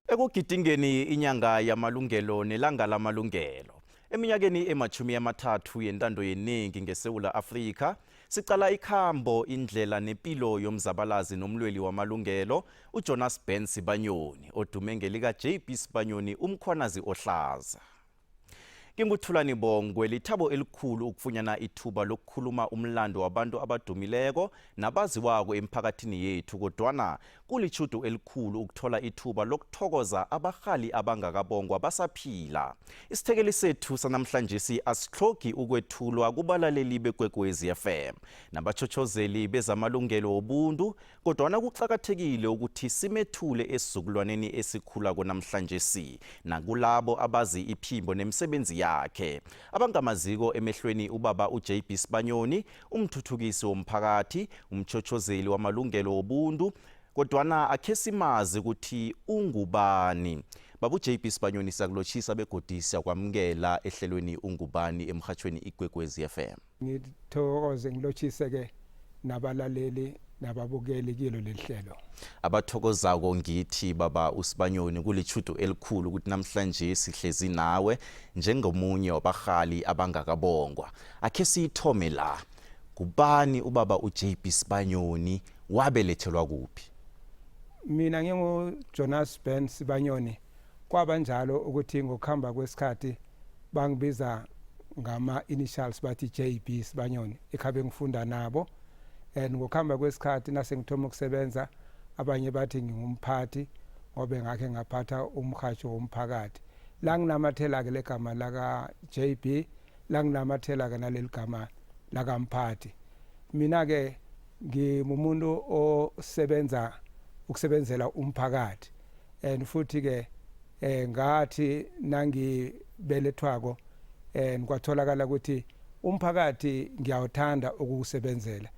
Ekugidingeni inyanga yamalungelo nelanga lamalungelo eminyakeni ema-30 yentando yeningi ngeSewula Afrika, sicala ikhambo, indlela nempilo yomzabalazi nomlweli wamalungelo uJonas Ben Sibanyoni, odume ngelika-JB Sibanyoni, umkhwanazi ohlaza. NginguThulani Bongwe, lithabo elikhulu ukufunyana ithuba lokukhuluma umlando wabantu abadumileko nabaziwako emphakathini yethu, kodwana kulitjhudu elikhulu ukuthola ithuba lokuthokoza abarhali abangakabongwa basaphila. Isithekeli sethu sanamhlanjesi asitlhogi ukwethulwa kubalaleli beKwekwezi FM nabatjhotjhozeli bezamalungelo wobuntu, kodwana kuqakathekile ukuthi simethule esizukulwaneni esikhulako namhlanjesi nakulabo abazi iphimbo nemisebenzi yakhe. Abangamaziko emehlweni ubaba uJB Sibanyoni, umthuthukisi womphakathi, umtjhotjhozeli wamalungelo wobuntu, kodwana akhe simazi ukuthi ungubani. Baba uJB Sibanyoni, siyakulotjhisa begodu siyakwamukela ehlelweni Ungubani emrhatjhweni Ikwekwezi FM. Ngithokoze, ngilotjhise-ke nabalaleli nababukeli kilo leli hlelo. Abathokozako ngithi, baba uSibanyoni. Kulitjhudu elikhulu ukuthi namhlanje sihlezi nawe njengomunye wabarhali abangakabongwa. Akhe siyithome la. Kubani ubaba uJB Sibanyoni, wabelethelwa kuphi? Mina ngingu-Jonas Ben Sibanyoni. Kwaba njalo ukuthi ngokuhamba kwesikhathi bangibiza ngama-initials, bathi JB Sibanyoni ekhabe ngifunda nabo, and ngokuhamba kwesikhathi nase ngithoma ukusebenza, abanye bathi ngingumphathi ngobe ngakhe ngaphatha umhajo womphakathi. La nginamathela-ke legama laka-JB, la nginamathela-ke naleli gama lakamphathi. Mina-ke ngimumuntu osebenza ukusebenzela umphakathi, and futhi-ke ngathi nangibelethwako kwatholakala ukuthi umphakathi ngiyawuthanda ukuwusebenzela.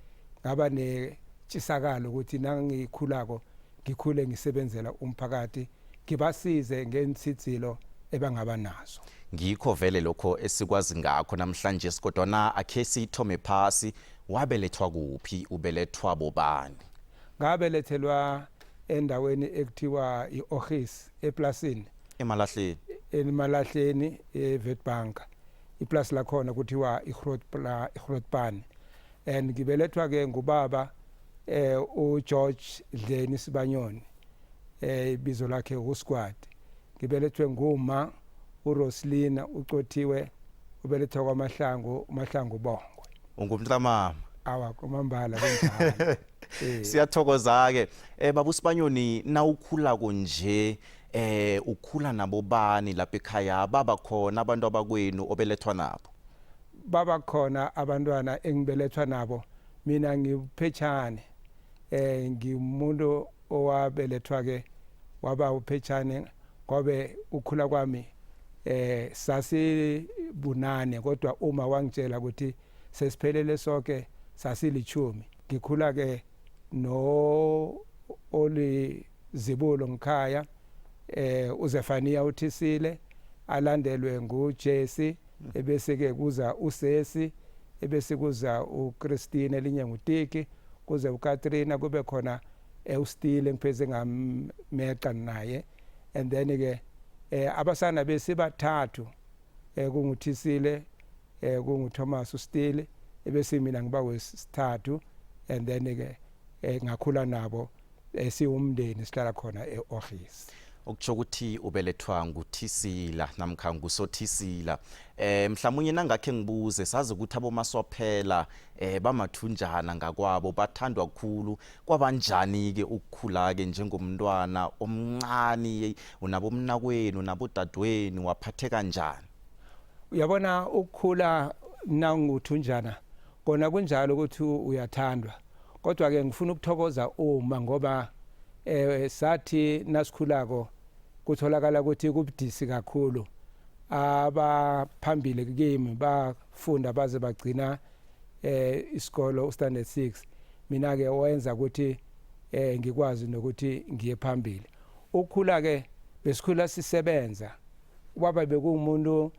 Ngaba netshisakalo ukuthi nangikhulako ngikhule ngisebenzela umphakathi, ngibasize ngeensizilo ebangaba nazo. Ngikho vele lokho esikwazi ngakho namhlanje, kodwana akhe siyithome phasi. Wabelethwa kuphi, ubelethwa bobani? Ngabelethelwa endaweni ekuthiwa i-Orhis, eplasini. Emalahleni. Emalahleni, eWitbank. Iplasi lakhona kuthiwa iGrootpan, and ngibelethwa ke ngubaba uGeorge Dleni Sibanyoni, ibizo lakhe uSquad. Ngibelethwe nguma uRoslina uCothiwe, ubelethwa kwaMahlangu, uMahlangu Bongwe. Ungumntamama. Awa, kumambala kunjalo. Siyathokoza ke. Baba uSibanyoni, nawukhulako nje, ukhula nabobani lapha ekhaya? Baba khona abantu abakwenu obelethwa nabo? Baba khona abantwana engibelethwa nabo. Mina ngiphetshane, ngimuntu owabelethwa ke waba uphetshane, ngobe ukhula kwami sasibunane, kodwa uma wangitshela ukuthi sesiphelele sonke sasilithumi. Ngikhula ke no olizibulo ngikhaya, uZefania uthisile, alandelwe nguJesse, ebese ke kuza uSesi, ebese kuza uChristine, elinye nguTiki, kuze uKatrina, kube khona uStile ngipheze ngameqa naye, and then ke abasana besibathathu, kunguthisile, kunguThomas uStile, ebese mina ngiba wesithathu, and then ke ngakhula nabo, siwumndeni, sihlala khona e-office. Okutsho ukuthi ubelethwa nguthisila namkha ngusothisila. Mhlawumnye nangakhe ngibuze, sazi ukuthi abomaswaphela bamathunjana ngakwabo, bathandwa khulu. Kwabanjani ke ukukhula ke njengomntwana omncane, unabomnakwenu nabodadewenu, waphatheka njani? Uyabona, ukukhula nanguthunjana kona kunjalo ukuthi uyathandwa, kodwa ke ngifuna ukuthokoza uma ngoba sathi nasikhulako kutholakala ukuthi kubudisi kakhulu. Abaphambili kimi bafunda baze bagcina isikolo ustandard 6. Mina ke wenza ukuthi ngikwazi nokuthi ngiye phambili. Ukukhula ke besikhula sisebenza. Ubaba bekuwumuntu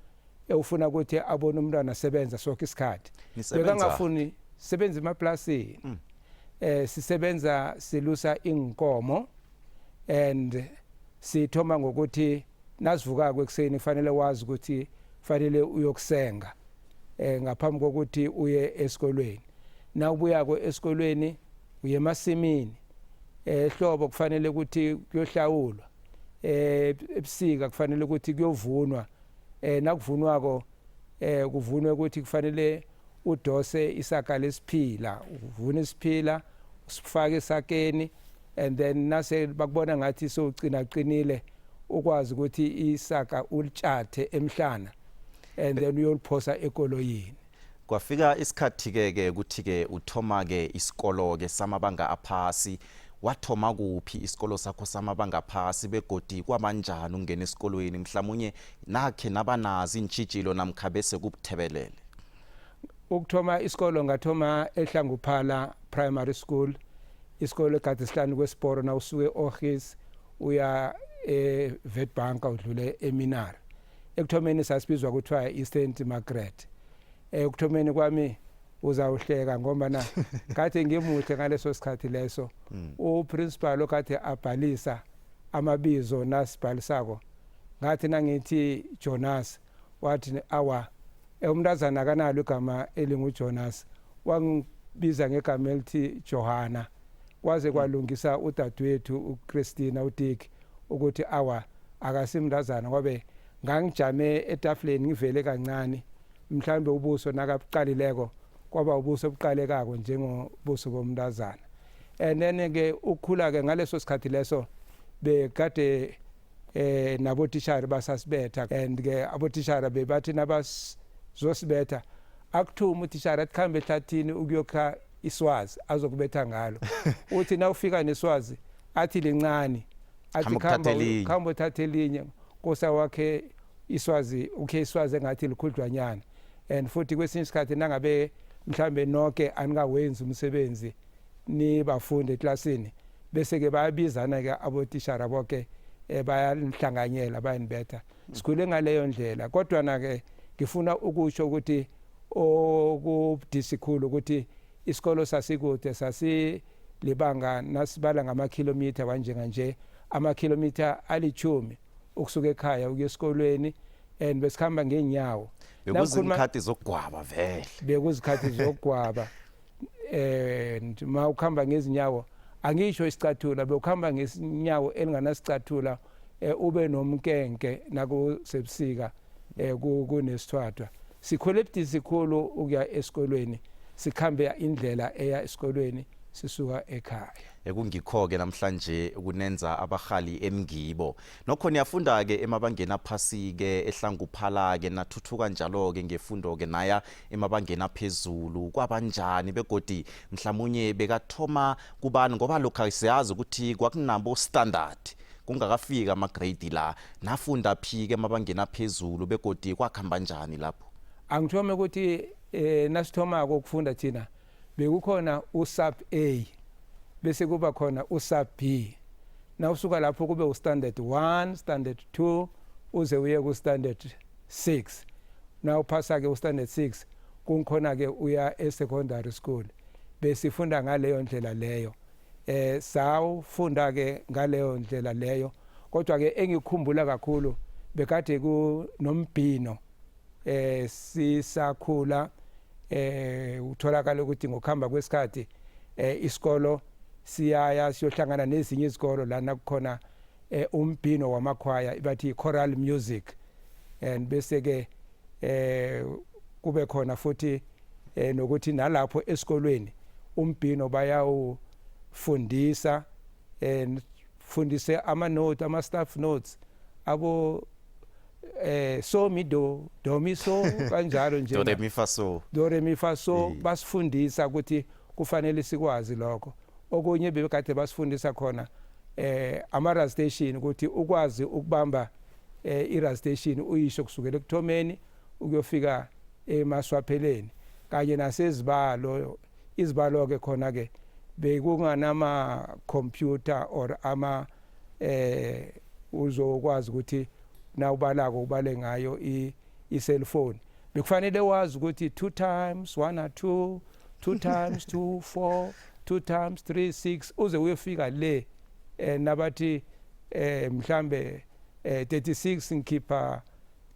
ewufuna ukuthi abone umntwana asebenza sonke isikhathi. Nisebenza? Bekangafuni sebenza emaplasini. Sisebenza silusa inkomo and Sithoma ngokuthi nasivukako ekuseni kufanele wazi ukuthi fanele uyokusenga ngaphambi kokuthi uye esikolweni. Nawubuyako esikolweni uye emasimini. Ehlobo kufanele ukuthi kuyohlawulwa, ebusika kufanele ukuthi kuyovunwa. Nakuvunwako kuvunwe ukuthi kufanele udose isaka lesiphila, uvune isiphila usifake esakeni, and then nase bakubona ngathi sowucina qinile, ukwazi ukuthi isaka ulitshathe emhlana and then uyoliphosa ekoloyini. Kwafika isikhathi ke ke ukuthi ke uthoma ke isikolo ke samabanga aphasi. Wathoma kuphi isikolo sakho samabanga aphasi, begodi kwabanjani ungena esikolweni? Mhlawumnye nakhe nabanazi iintjhijilo namkha bese kubuthebelele? Ukuthoma isikolo ngathoma eHlanguphala Primary School, isikolo egade sihlanu kwesiporo nawusuke e-Orhis uya eWitbank, udlule eMinara. Ekuthomeni sasibizwa kuthiwa i-St Margaret. Ekuthomeni kwami uzawuhleka ngombana kade ngimuhle ngaleso sikhathi leso. Uprincipal okade abhalisa amabizo nasibhalisako, ngathi nangithi Jonas, wathi awa, umntazana akanalo igama elinguJonas. Wangibiza ngegama elithi Johanna, kwaze kwalungisa udadewethu uChristina uDick ukuthi awa, akasimntazana, ngobe ngangijame etafuleni ngivele kancane, mhlawumbe ubuso nakabuqalileko kwaba ubuso obuqalekako njengobuso bomntazana. And then ke ukukhula ke ngaleso sikhathi leso bekade nabotishara basasibetha, and ke abotishara bebathi nabazosibetha akuthuma utishara athi khambe ehlathini ukuyokha iswazi azokubetha ngalo. Uthi nawufika neswazi athi lincane, athi khamba khamba uthathe elinye, kosa wakhe iswazi, ukhe iswazi engathi likhudlwanyana. And futhi kwesinye isikhathi nangabe mhlambe nonke aningawenzi umsebenzi nibafundi eklasini, bese ke bayabizana ke abotishara bonke, bayanihlanganyela, bayanibetha. Sikhule ngaleyo ndlela, kodwa na ke ngifuna ukusho ukuthi okubudisi khulu ukuthi isikolo sasikude, sasilibanga nasibala ngamakhilomitha wanjenganje, amakhilomitha 10 ukusuka ekhaya ukuya esikolweni, and besikhamba ngeenyawo. Bekuzikhathi zokugwaba vele. Bekuzikhathi zokugwaba, and ma ukhamba ngezinyawo, angisho isicathula, bewukhamba ngesinyawo elinganasicathula, ube nomkenke nakusebusika, kunesithwathwa. Sikhwele ebudisi khulu ukuya esikolweni, sikhambe indlela eya esikolweni sisuka ekhaya. Ekungikho-ke namhlanje kunenza abahali emngibo. Nokho niyafunda-ke emabangeni aphasi-ke eHlanguphala-ke, nathuthuka njalo-ke ngefundo-ke naya emabangeni aphezulu. Kwabanjani, begodi mhlawumunye bekathoma kubani? Ngoba lokhu siyazi ukuthi kwakunabo standard kungakafiki ama-grade la. Nafunda phi-ke emabangeni aphezulu, begodi kwakuhamba njani lapho? Angithome ukuthi nasithomako ukufunda thina bekukhona usub A, bese kuba khona usub B, nawusuka lapho kube ustandard 1, standard 2, uze uye ku standard 6. Nawuphasa ke ustandard 6, kungikhona ke uya e secondary school. Besifunda ngaleyo ndlela leyo. Sawufunda ke ngaleyo ndlela leyo, kodwa ke engikukhumbula kakhulu bekade kunombhino sisakhula. Utholakala ukuthi ngokuhamba kwesikhathi isikolo siyaya siyohlangana nezinye izikolo lana kukhona umbhino wamakhwaya, bathi choral music, and bese ke kube khona futhi nokuthi nalapho esikolweni umbhino bayawufundisa and fundise ama notes, ama staff notes, abo so mi do do mi so, kanjalo nje. Do re mi fa so. Do re mi fa so. Basifundisa ukuthi kufanele sikwazi lokho. Okunye bebekade basifundisa khona ama recitation, ukuthi ukwazi ukubamba i-recitation uyisho kusukela ekuthomeni ukuyofika emaswapheleni, kanye nasezibalo. Izibalo ke khona ke bekunganama computer or ama uzokwazi ukuthi nawubalako ubale ngayo i-cellphone. Bekufanele wazi ukuthi 2 times 1 or 2, 2 times 2 4, 2 times 3 6, uze uyofika le nabathi Mhlambe 36 ngikhipha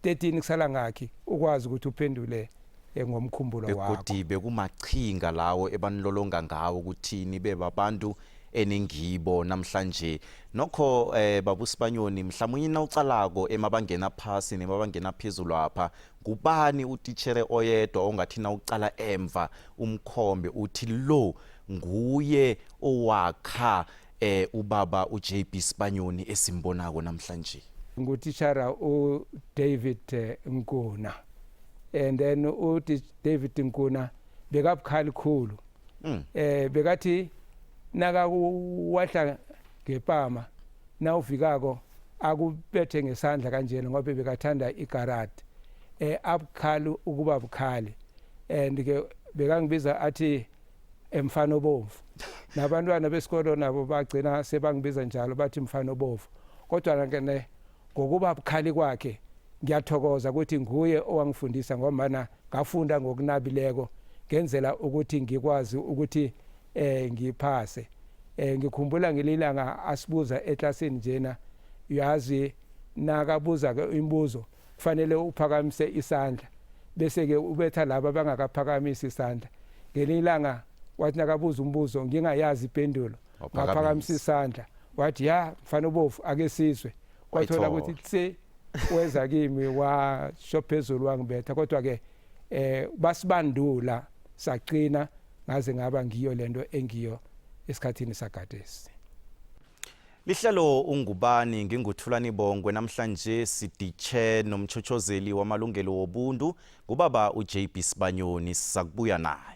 13, kusala ngakhi, ukwazi ukuthi uphendule ngomkhumbulo wakho. Begodi bekumachinga lawo ebanilolonga ngawo ukuthi nibe babantu eningibo namhlanje. Nokho babuSibanyoni, mhlawumbe nawucalako emabangeni aphasi nemabangeni aphezulu apha, ngubani utitshere oyedwa ongathi nawucala emva umkhombe uthi lo nguye owakha ubaba uJB Sibanyoni esimbonako namhlanje? Ngutishara uDavid Nkuna, and then uDavid Nkuna bekabukhali khulu. Bekathi nakakuwahla ngepama nawufikako akubethe ngesandla kanjena, ngoba bekathanda ikarate, abukhali ukuba bukhali, and ke bekangibiza athi emfana obomvu, nabantwana besikolo nabo bagcina sebangibiza njalo, bathi mfana obovu. Kodwa ke ne ngokuba bukhali kwakhe, ngiyathokoza ukuthi nguye owangifundisa, ngombana ngafunda ngokunabileko ngenzela ukuthi ngikwazi ukuthi ngiphase. Ngikhumbula ngelilanga asibuza eklasini njena, uyazi nakabuza ke imibuzo kufanele uphakamise isandla, bese ke ubetha laba abangakaphakamisi isandla. Ngelinye ilanga wathi nakabuza umbuzo ngingayazi ipendulo, ngaphakamisa isandla, wathi, "Ya mfana obovu, ake sizwe." Kwathola ukuthi tse weza kimi, washo phezulu, wangibetha. Kodwa ke basibandula saqina, ngaze ngaba ngiyo lento engiyo esikhathini sagadesi. Lihlelo Ungubani, nginguThulani Bongwe. Namhlanje siditshe nomchochozeli wamalungelo wobuntu, ngubaba uJB Sibanyoni. Sizakubuya naye.